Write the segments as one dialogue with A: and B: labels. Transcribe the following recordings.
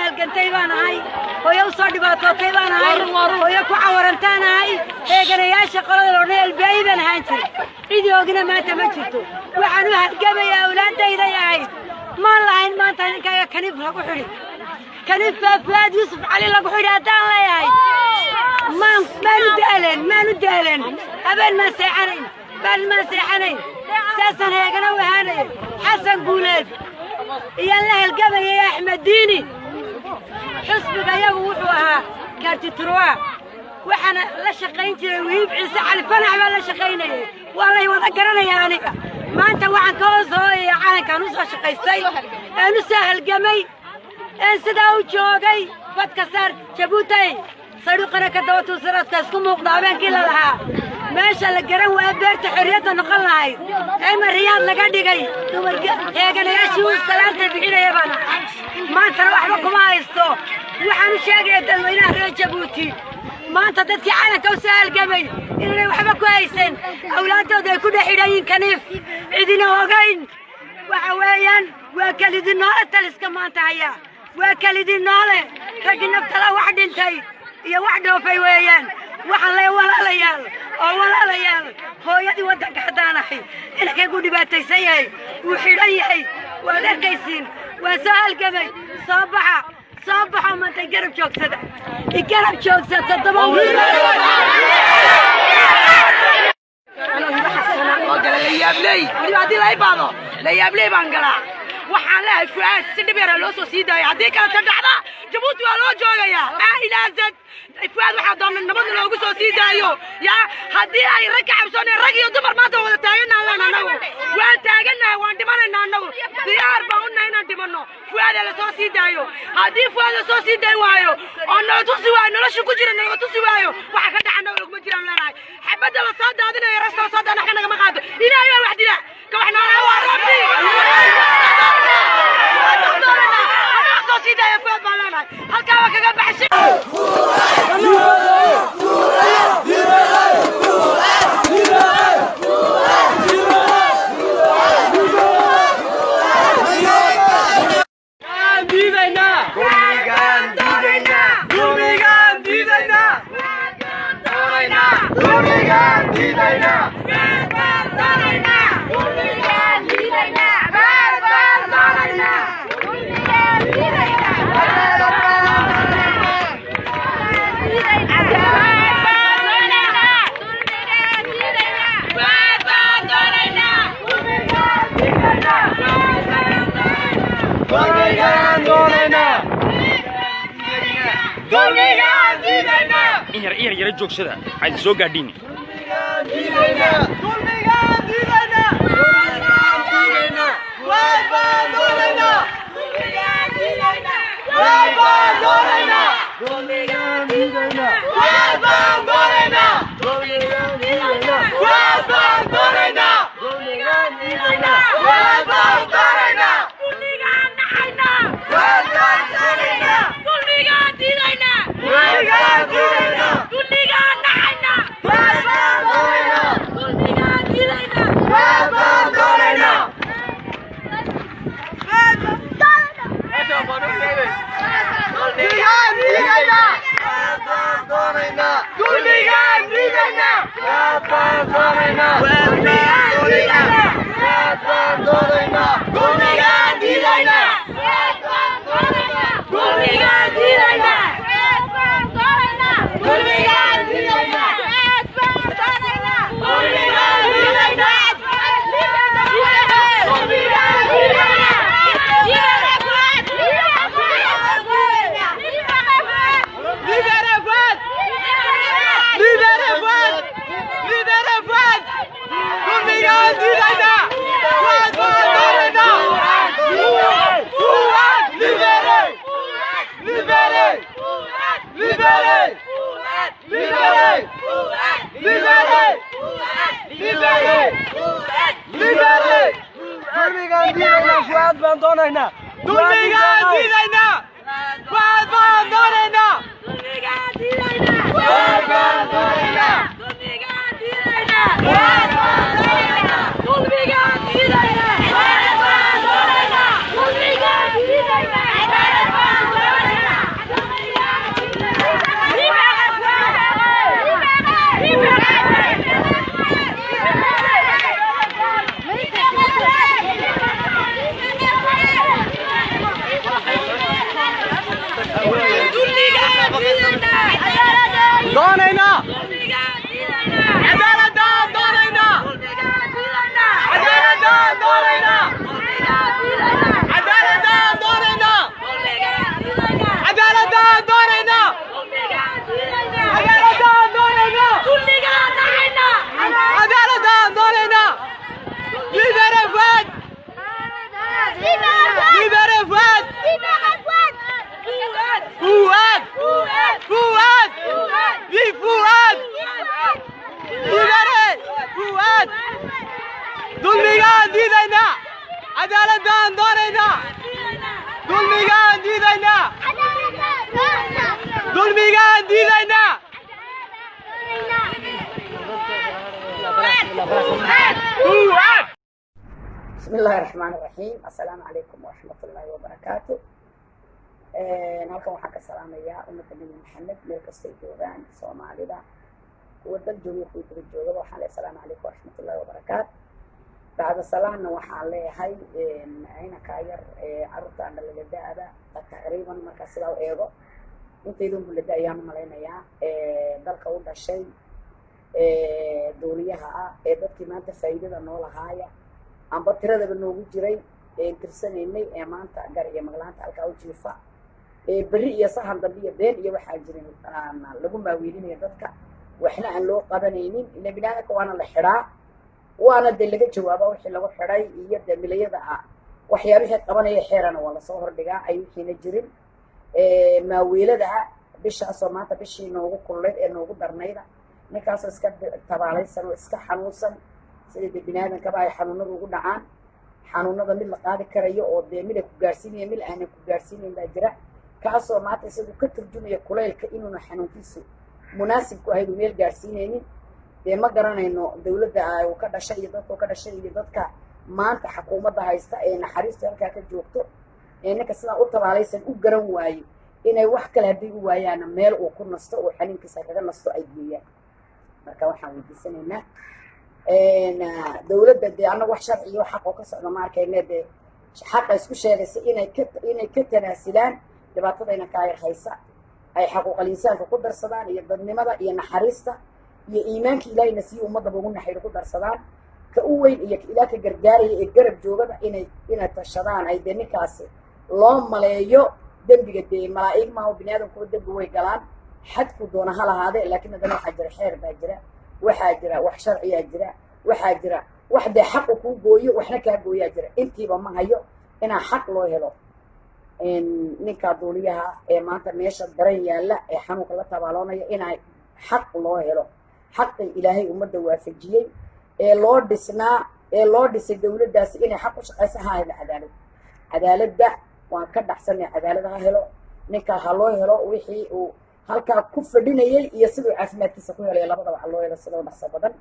A: Halgantay baan ahay, hooyo u soo dhibaatootay baan ahay, hooyo ku cawarantaan ahay. Eeganayaasha qolada loodhan elbeey baan ahaan jiray, cidii ogna maanta ma jirto. Waxaan u halgamayaa awlaadayday ahayd. Maan lahayn maanta ninkaaga kaniif lagu xidhi, kaniif baa Fuaad Yuusuf Cali lagu xidhi haddaan leeyahay. Maan maanu daaleen, maanu daaleen, habeen maan seexanayn, baalin maan seexanayn, saasaan heegana u ahaanaya. Xasan Guuleed iyaan la halgamayay, Axmed Diini. Xusbiga iyagu wuxuu ahaa kaartiturwa, waxaana la shaqayn jiray Wihiib Ciise Cali Fanax baa la shaqaynayay. Waa lay wada garanaya aniga. Maanta waxaan ka hoos hooyaya calankaan u soo shaqaystay, aan u soo halgamay, een sidaa u joogay. Badka saar Jabuutay, sadhuqana ka daba tuusaraadka isku muuqda. Habeenkii la lahaa meesha la garan waaya beerta xorriyadda noqon lahayd ema Riyaad laga dhigay, dumarka heeganayaashii uu salaanta bixinaya baan ahay. Maantana waxba kuma haysto. Waxaan u sheegaya dadweynaha reer Jabuuti, maanta dadkii calanka u soo halgamay inaanay waxba ku haysan, awlaaddooda ay ku dhex xidhan yihiin kaniif, cidina ogayn. Waxa weeyaan waa kelidii noole taliska maanta haya, waa kelidii noole. Raggii naftala wax dhintay iyo wax dhoofay weeyaan. Waxaan leeyahay walaalayaal oo walaalayaal, hooyadii waddanka haddaan ahay, inankaygu dhibaataysan yahay, wuu xidhan yahay, waad arkaysiin. Waan soo halgamay. Soo baxa, soo baxo maanta, garab joogsada, igarab joogsa 7 wiil.
B: Oo gala layaabley, weliba haddii la ibaado layaabley baan galaa. Waxaan leeyahay Fuaad si dhib yara loo soo sii daaya, haddii kaleta dhacda Jabuuti waa loo joogayaa. Aa ilaa zad Fuaad waxaa doona nabadna loogu soo sii daayo. Yaa haddii ay rag ka cabsooneen, rag iyo dumar maanta wada taaganaa leen, annagu waan taaganahay, waan dhimanaynaa, annagu diyaar baan u nahay inaan dhimanno. Fuaada la soo sii daayo. Haddii Fuaad la soo sii dayn waayo oo nala tusi waayo nolosha ku jira, nalaga tusi waayo waxa ka dhaca, annaga laguma jiraan leenahay. Xabadda la soo daadinayo, rasta la soo daadina, waxba nagama qaado. Ilaahay baa wax dila, ka wax noolaa waa Rabbi. Soo sii daaya Fuaad baan leenahay, halkaa waa kaga baxshay.
C: In yar yar yara joogsada, aad soo gaadhiin.
B: Fuaad baan doonaynaa, dulmigaan diidaynaa, Fuaad baan doonaynaa, dulmigaan diidaynaa, Fuaad baan doonaynaa, dulmigaan diidaynaa, Fuaad baan doonaynaa, dulmigaan diidaynaa, Fuaad baan doonaynaa, dulmigaan diidaynaa, Fuaad baan doonaynaa.
D: diidaynaa, dulmigaan diidaynaa. Fuad.
E: بسم الله الرحمن الرحيم، السلام عليكم ورحمة الله وبركاته. Halkan waxaan ka salaamayaa ummadda Nebi Maxamed meel kastay joogaan, Soomaalida kuwa dal jooga, kuwa daba joogaba. Waxaan leeyahay asalaamu calaykum waraxmatullahi wabarakaatu. Bacda salaamna waxaan leeyahay inankaa yar ee carruurta aan dhalaga da-da taqriiban, markaa sidaa u eego intaydunbu la da-ayaan u malaynayaa, dalka u dhashay, duuliyaha ah ee dadkii maanta faa'iidada noo lahaaya amba tiradaba noogu jiray een tirsanaynay, ee maanta gar iyo maglaanta halkaa u jiifa, ee berri iyo sahan dambe iyo been iyo waxaa jirin aan lagu maaweelinayo dadka, waxna aan loo qabanaynin. Ila biniaadanka waana la xidhaa, waana dee laga jawaaba wixii lagu xidhay iyo dee milayada ah waxyaabihii qabanaya xeerana waa lasoo hordhigaa ay wixiina jirin. Maaweelada ah bishaasoo maanta bishii noogu kululeyd ee noogu darnayda, ninkaasoo iska tabaalaysan oo iska xanuunsan, sida dee biniaadankaba ay xanuunadu ugu dhacaan, xanuunada mid la qaadi karayo oo dee mid ay ku gaarsiinaya, mid aanan ku gaarsiinayn baa jira, kaasoo maanta isagu ka turjumaya kulaylka inuuna xanuunkiisu munaasib ku ahayd uu meel gaarsiinaynin. Dee ma garanayno dawladda uu ka dhashay iyo dadka uu ka dhashay iyo dadka maanta xakuumadda haysta ee naxariista halkaa ka joogto ee ninka sidaa u tabaalaysan u garan waaye inay wax kale hadday u waayaana meel uu ku nasto oo xanuunkiisa kaga nasto ay geeyaan. Marka waxaan weydiisanaynaa dawladda, dee annaga wax sharci iyo xaq oo ka socda ma arkayne, dee xaqa isku sheegaysa inay ka tanaasilaan dhibaatada inankaa yar haysa, ay xaquuqal insaanka ku darsadaan iyo dadnimada iyo naxariista iyo iimaanka Ilaahayna siiyo ummaddaba ugu naxariir ku darsadaan, ka u weyn iyo ilaa ka gargaaraya ee garab joogaba inay tashadaan, ay dee ninkaasi loo maleeyo dembiga. Dee malaa'ig maaha, bini aadamkuba dembi way galaan, xadku doona ha lahaade, laakiin haddana waxaa jira xeer baa jira, waxaa jira wax sharciyaa jira, waxaa jira wax dee xaqu kuu gooyo waxna kaa gooyaa jira. Intiiba ma hayo inaa xaq loo helo ninkaa duuliyaha ee maanta meesha daran yaalla ee xanuunka la tabaaloonaya, inaa xaq loo helo, xaqii Ilaahay ummadda waafajiyey ee loo dhisnaa ee loo dhisay dawladdaasi inay xaq u shaqaysa ha helo cadaalad. Cadaaladda waan ka dhaxsanay, cadaalad ha helo ninkaa, ha loo helo wixii uu halkaa ku fadhinayay iyo siduu caafimaadkiisa ku helay, labadaba ha loo helo sida u dhaqso badan.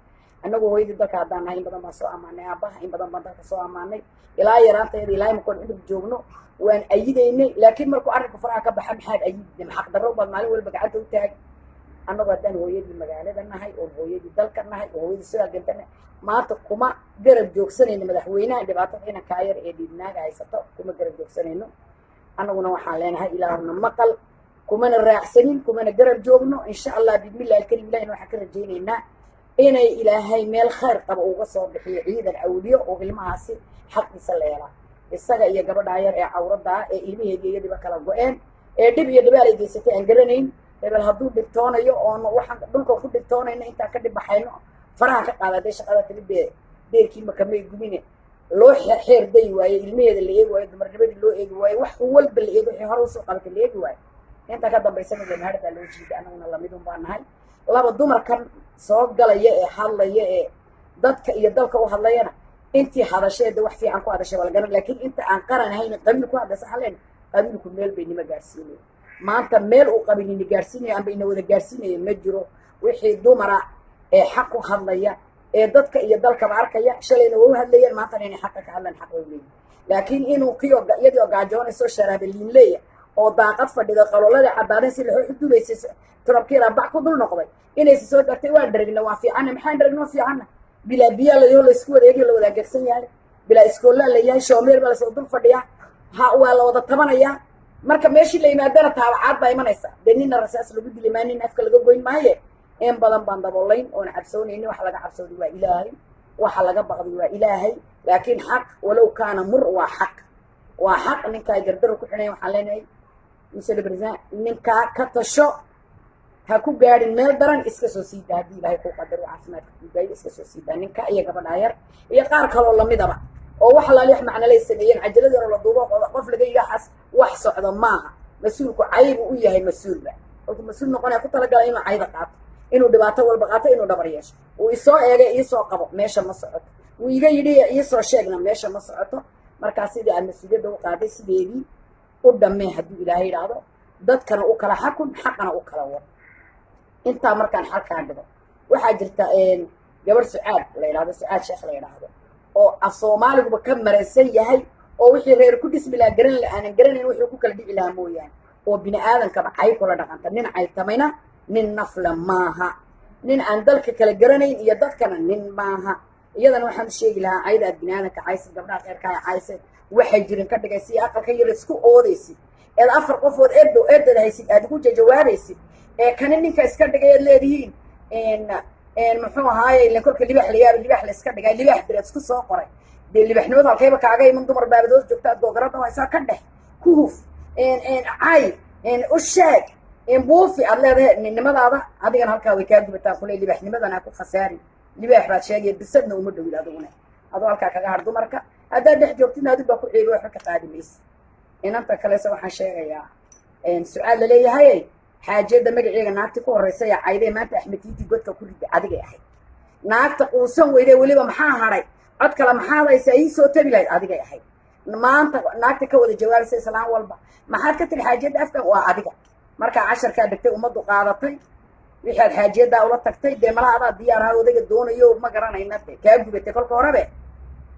E: Annagu hooyadii dalka haddaan nahay, in badan baan soo ammaanay aabbaha, in badan baan dalka soo ammaanay ilaa yaraantayada ilaa imakoon cudub joogno waan ayidaynay. Laakiin markuu arrinku faraha ka baxa, maxaad ayidde? Xaq darro baad maalin walba gacanta u taagi. Annagu haddaan hooyadii magaalada nahay oon hooyadii dalka nahay oo hooyadii sidaa gantana, maanta kuma garab joogsanayno madaxweynaha dhibaatada inankaa yar ee dhiibnaaga haysato, kuma garab joogsanayno. Annaguna waxaan leenahay Ilaahuna maqal, kumana raacsanin, kumana garab joogno. Insha Allah, bismillahi alkarim, Ilahina waxaan ka rajaynaynaa inay Ilaahay meel khayr qaba uga soo bixiyo ciidan awliyo oo ilmahaasi xaqiisa la helaa, isaga iyo gabadhaa yar ee cawraddaa ee ilmaheedii iyadiiba kala go-een ee dhib iyo dhibaal ay geysatay aan garanayn. Hebel hadduu dhibtoonayo oon waxaan dhulka ku dhibtoonayno intaan ka dhibbaxayno farahan ka qaada, dee shaqada tiri dee deerkiima kamay gubine loo xeer day waaye, ilmaheeda la eegi waayo, dumarnimadii loo eegi waayo, wax walba la eego, wixii hore usoo qabatay la eegi waayo, inta ka dambaysana lamahar baa loo jiiday. Annaguna lamidun baa nahay. Laba, dumarkan soo galaya ee hadlaya ee dadka iyo dalka u hadlayana, intii hadashay de wax fiican ku hadashay waa la garan, laakiin inta aan qaran ahayn qabiil ku hadlaysa haleen, qabiilku meel bay nima gaarsiinaya. Maanta meel uu qabiil ina gaarsiinaya amba ina wada gaarsiinaya ma jiro. Wixii dumara ee xaq ku hadlaya ee dadka iyo dalkaba arkaya, shalayna waa u hadlayeen, maantana inay xaqa ka hadlaan xaq way leeyihin. Laakiin inuu kii oo iyadii oo gaajoonayso sharaabaliinleeya oo daaqad fadhida, qalolada caddaadeen si laxoo dubaysay, turabkiira bac ku dul noqday, inaysi soo dartay waan dheragna, waan fiicanna, maxaan dheragna, waan fiicanna, bilaa biyaa la laysku wareegiyo, la wadaagegsan yahay, bilaa iskoollaa la yahay, shoomeer baa lasoo dul fadhiyaa, ha waa la wada tabanayaa. Marka meeshii la yimaadana taabacaad baa imanaysa, dee nina rasaas lagu dili maayo, nina afka laga goyn maaye. In badan baan daboolayn oon cabsoonaynin. Waxa laga cabsooday waa Ilaahay, waxa laga baqday waa Ilaahay, laakiin xaq walow kaana mur waa xaq, waa xaq. Ninkaa gardaro ku xidhay waxaan leenahay, monsieur le président, ninkaa ka tasho, ha ku gaadhin meel daran, iska soo siidaa haddii Ilaahay kuu qadaro caafimaadka kuu daayo, iska soo siidaa ninka iyo gabadha yar iyo qaar kaloo lamidaba oo wax laaliix macnalay sameeyeen, cajaladana la duubo, qof laga yidhi waxaas wax socda maaha. Mas-uulku caybu u yahay, mas-uulba kolkuu mas-uul noqonaya ku talagalay inuu cayda qaato, inuu dhibaato walba qaato, inuu dhabar yeesho. Uu isoo eegay iisoo qabo, meesha ma socoto. Wuu iga yidhi iisoo sheegna, meesha ma socoto. Markaa sidii aad mas-uuliyadda u qaaday sideedii U dhammee hadduu Ilaahay idhaahdo, dadkana u kala xakun, xaqana u kala war. Intaa markaan xalkaa dhigo, waxaa jirta gabarh Sucaad la yidhahdo, Sucaad Sheekh la yidhaahdo, oo af Soomaaliguba ka maraysan yahay, oo wixii reer ku dhismi lahaa garan aanan garanayn, wuxuu ku kala dhici lahaa mooyaane, oo bini aadankaba cay kula dhaqanta. Nin caytamayna nin nafle maaha, nin aan dalka kala garanayn iyo dadkana nin maaha. Iyadana waxaan u sheegi lahaa, cayda aad bini aadanka caysid, gabdhaha kheyrkaa caysid, waxay jirin ka dhigaysa iyo aqalka yar isku oodaysid, eed afar qofood eedow eedada haysid aad ugu jajawaabaysid, ee kani ninka iska dhigay aad leedihiin, muxuu ahaaye, ilan kolka libaax la yaaba libaax la iska dhigay, libaax direed isku soo qoray. Dee libaaxnimadu halkayba kaaga iman? Dumar baabadood joogta aad googarada haysaa, ka dheh, ku huf, cay, u sheeg, buufi aad leedahay ninnimadaada. Adigana halkaa way kaa gubataa kule. Libaaxnimadan ha ku khasaarin. Libaax baad sheegaya, bisadna uma dhowid. Adiguna adoo halkaa kaga har dumarka haddaad dhex joogtidna, adig baa ku ceebi, waxba ka qaadi maysa. Inanta kalese waxaan sheegayaa, su-aal laleeyahay, xaajiyadda magaceega naagti ku horreysa ee caydee maanta Axmed Tiiti godka ku riday adigay ahayd. Naagta quusan weyde weliba maxaa hadhay, cod kale maxaad haysaa, ii soo tabi lahayd, adigay ahayd. Maanta naagta ka wada jawaabaysa islaan walba, maxaad ka tiri xaajiyadda afkan, waa adiga. Markaa casharkaa dhigtay, ummaddu qaadatay wixii aad xaajiyaddaa ula tagtay. Dee malaha adaa diyaar ahaa, odayga doonayo, ma garanayna. De kaa gubatay kolka horebe,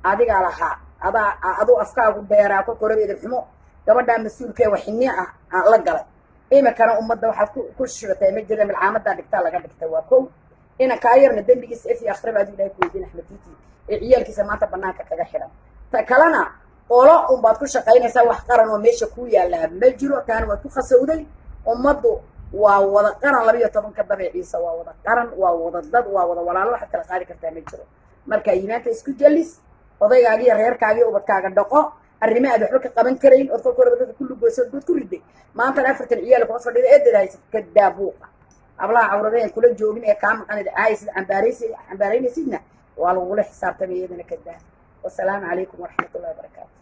E: adigaa lahaa, adaa aduu afkaagu dheeraa kolka horebe. Edeb xumo gabadhaa mas-uulkee waxini ah la galay. Imikana ummadda waxaad ku shubatay ma jira, milcaamadaa dhigtaa laga dhigtay. Waa kow. Inankaa yarna dembigiisa if iyo akhraba aduu Ilahay ku weydiin, Axmed Tiiti ee ciyaalkiisa maanta banaanka kaga xidhan. Ta kalena, qolo unbaad ku shaqaynaysaa, wax qaran oo meesha ku yaallaa ma jiro. Taana waad ku khasowday. Ummaddu waa wada qaran, 12-ka dabeeciisa waa wada qaran, waa wada dad, waa wada walaalo. Waxaad kala qaadi kartaa ma jiro. Marka iimaanka isku jallis, odaygaagi iyo reerkaaga iyo ubadkaaga dhaqo. Arrimo aad waxba ka qaban karayn ood kolka horeba dadka ku lugoyso good ku riday, maantana afartan ciyaal kuma fadhida eedada haysad, ka daabuuqa. Hablaha cawradeen kula joogin ee kaa maqanid caaysid, cambaaraysid, cambaaraynaysidna waa lagugula xisaabtamay. Iyadana ka daa. Wasalaamu calaykum waraxmatullahi wabarakaatu.